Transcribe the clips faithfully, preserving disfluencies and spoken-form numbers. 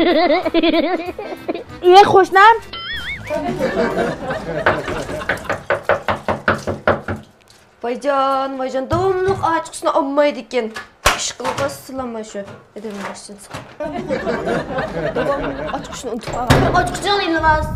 ئى، قوشنام! ۋايجان، ۋايجان، داۋاملىق ئاچقۇچنى ئالمايدىكەن. ئىشقىلىپ سىلەممۇ شۇ ئادەمنىڭ بېشىدىن سىقىپ. داۋاملىق ئاچقۇچنى ئۇنتۇپ قالغان. ئاچقۇچىڭنى ئېلىۋاز.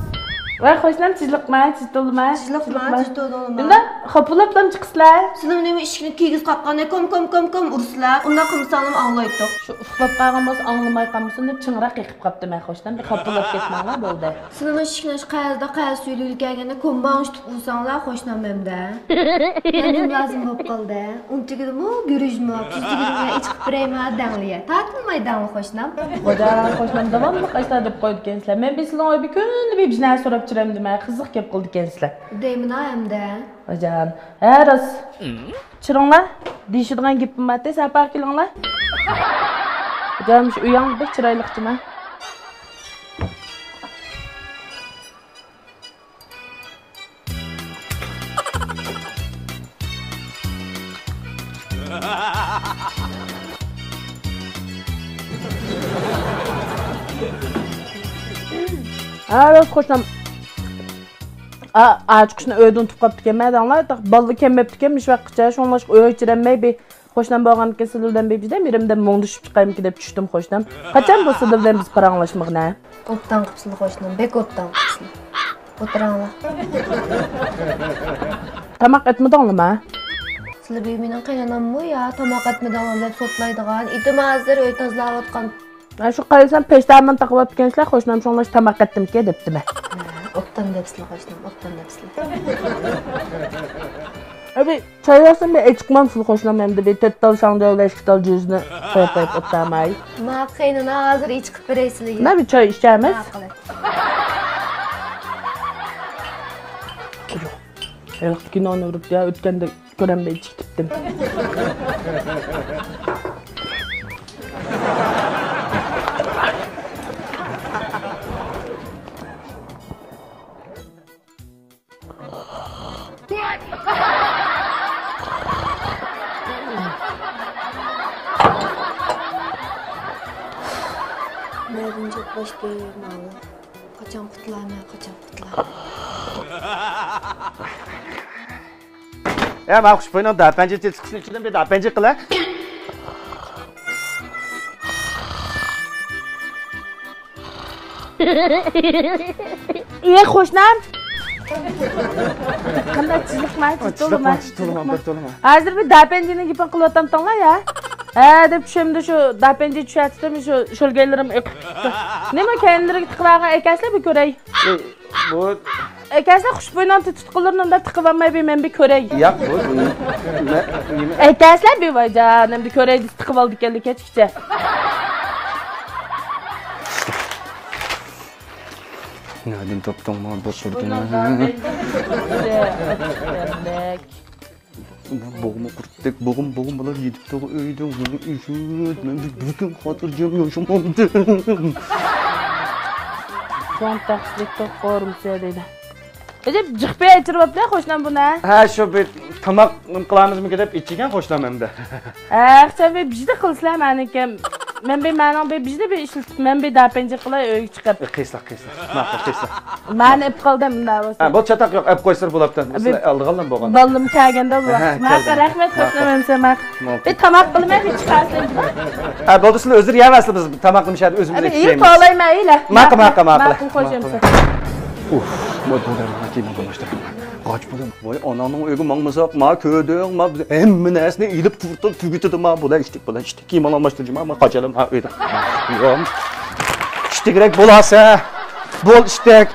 ۋاي قوشنام، تىزلىقما، تىز تولىما. تىزلىقما، تىز تولىما. ئۇنداق خاپىلاپلام چىقىسىلەر. سىلەر نېمە ئىشىكنى كىيگۈز قاققاندا كوم، كوم، كوم، كوم ئۇرىسىلەر. ئۇنداق قىلمىساڭلارمۇ ئاڭلايتتۇق. شۇ ئۇخلاپ قالغان بولسا ئاڭلىماي قالمىسۇن دەپ چىڭراق قېقىپ قاپتىمەن قوشنام. بىر خاپىلاپ كەتمەڭلار بولدى. سىلىمۇ ئىشىكنى ئاچقان ھالدا قەرز سۈيلۈگىلى كەلگەندە كومباڭ ئۇشتۇپ ئۇرساڭلار قوشنام ئەمدى. نېمە لازىم بولۇپ قالدى؟ ئۇنتۇگىدىمۇ، گۈرۈچمۇ، تۈزدۈگىدىمۇ ئېچىقىپ بېرەيما دەڭلىيە. تارتىنماي دەڭلە قوشنام. خوجا، قوشنام داۋاملىق ئاشۇنداق دەپ قويىدىكەنسىلەر. مەن بىر سىلىڭ ئۆيگە كۈندە بىر نەرسە سوراپ چۈرەمدىمە، قىزىق گەپ قىلىدىكەنسىلەر. دەيمىنا ئەمدى. خوجام، ھە راست. چۈرۈڭلار، دېيىشىدىغان گېپىم بارتى، سەپەر كېلىڭلار. خوجام، شۇ ئۆيۈڭ بەك چىرايلىقچىما. ھە راست قوشنام. ئا، ئاچقۇچنى ئۆيدە ئۇنتۇپ قاپتىكەنمەن دەڭلار. بالىلار كەلمەپتىكەن مۇشۇ ۋاقىتقىچە، شۇڭلاشقا ئۆيگە چىرەممەي بىر قوشنام بولغاندىكىن سىلەر بىلەن بىر بىردەم مۇڭدىشىپ چىقايمىكىن دەپ چۈشتۈم قوشنام. قاچان بۇ سىلەر بىلەن بىز پاراڭلاشمىغىنە؟ ئوبدان قىپسىلە قوشنام، بەك ئوبدان قىپسىلە. ئولتۇراڭلار. تاماق ئەتمىدىڭلىما؟ سىلەر بۈگۈن مېنىڭ قېيناناممۇ يا تاماق ئەتمىدىڭلار دەپ سوتلايدىغان. ئېتىم ھازىر ئۆي تازىلاۋاتقان. ھە، شۇ قايسام پەشتامىنى تاقىۋاپتىكەنسىلەر، قوشنام شۇڭلاشقا تاماق ئەتتىمىكىن دەپتىمەن. ھە، ئوبدان دەپسىلە قوشنام، ئوبدان دەپسىلە. ئەبى، چاي بەرسەم مەن ئېچىقمامسىلە قوشنام، ئەمدى بىر تۆت تال شاڭجاۋ بىلەن ئىككى تال جۈزنى قويۇپ قويۇپ ئولتۇرماي. ما قېينىنا ھازىر ئېچىقىپ بېرەي سىلىگە. مەن بىر چاي ئىچەمىز. ماقۇل. ھېلىقى كىنونى ئۇرۇپ يا ئۆتكەندە كۆرەلمەي چىقىپ كېتىپتىم. نەدىن جىق باشتى ماۋۇ؟ قاچان قۇتۇلاي مەن، قاچان قۇتۇلاي؟ يا، مانا خۇشبۇينىڭ داپەنجى تېتىقىسىنىڭ ئىچىدىن بىر داپەنجى قىلە. ئى، قوشنام! قانداق چىلىقما، چىلىقما، چىلىقما، چىلىقما. ھازىر بىر داپەنجىنىڭ گېپىنى قىلىۋاتامتىڭلار يا؟ ھە دەپ چۈشۈمدە شۇ داپەنجى چۈشەتتىم، شۇ شۆلگەيلىرىم ئېقىپ كېتىپتۇ. نېمە كەينىلىرىگە تىقىۋالغان ئەكەلسىلە بىر كۆرەي. ئى، بۇ ئەكەلسىلە خۇشبۇينىڭ تېتىتقۇلىرىنى ئۇنداق تىقىۋالماي بىر مەن بىر كۆرەي. ياق، بۇ نېمە؟ ئەكەلسىلە بىر ۋايجان، ئەمدى كۆرەي دېسە تىقىۋالىدىكەنلىكى كەچكىچە. نەدىن تاپتىڭ ما بۇ سۈرىتىنى؟ بوغۇم قۇرتتەك، بوغۇم، بوغۇم بىلەن يېتىپ تۇرغان ئۆيدە ئىشىت، مەن بىر بۈگۈن خاتىرجەم ياشىمامدىم. سوڭ تەخسىلىك توق قورۇمسە دەيدۇ. ئەجەب جىق پېي ئېچىرىۋاپتۇ قوشنام بۇنى. ھە، شۇ بىر تاماق نېمە قىلامىزمىكىن دەپ ئېچىگەن قوشنام ئەمدى. ھە، ئاخشام بىر بىجدە قىلسىلەر مەنىڭكى. مەن بىر مەنىڭ بىر بىجدە بىر ئىشلىتىپ، مەن بىر داپەنجە قىلاي ئۆيگە چىقىپ. ئى، قىلسىلا، قىلسىلا. ماقۇل، قىلسىلا. مانا ئېپ قالدى مۇنداق بولسا. ھە، بولدى، چاتاق يوق، ئەپ قويسىلا بولاپتۇ. سىلەر ئالىدىغانلا بولغان. بالىلىرىم كەلگەندە بولغان. ھە، ماقۇل، رەھمەت، قوشنام ئەمسە ماقۇل. بىر تاماق قىلىمەن، بىر چىقارسىلەر. ھە، بولدى، سىلەر ئۆزلىرى يەۋەرسىلەر، بىز تاماقنى مۇشۇ يەردە ئۆزىمىز ئېتىپ يەيمىز. قولايمەن، ئەيلە. ماقۇل، ماقۇل، ماقۇل. ماقۇل، قوشنام. ئۇف، ما بۇ دەم، ما كىيىم ئالماشتۇرۇپ. قاچ بولدۇم. ۋاي، ئاناڭنىڭ ئۆيىگە ماڭمىساق، ما كۆردۈڭ، ما بىز ھەممە نەرسىنى ئېلىپ تۇرۇپ تۈگىتىدۇ، ما بۇلار ئىشتەك، بۇلار ئىشتەك. كىيىم ئالماشتۇرجىما، ما قاچالام، ھا، ئۆيدە. يوم. ئىشتەكرەك بولاسە. بول ئىشتەك.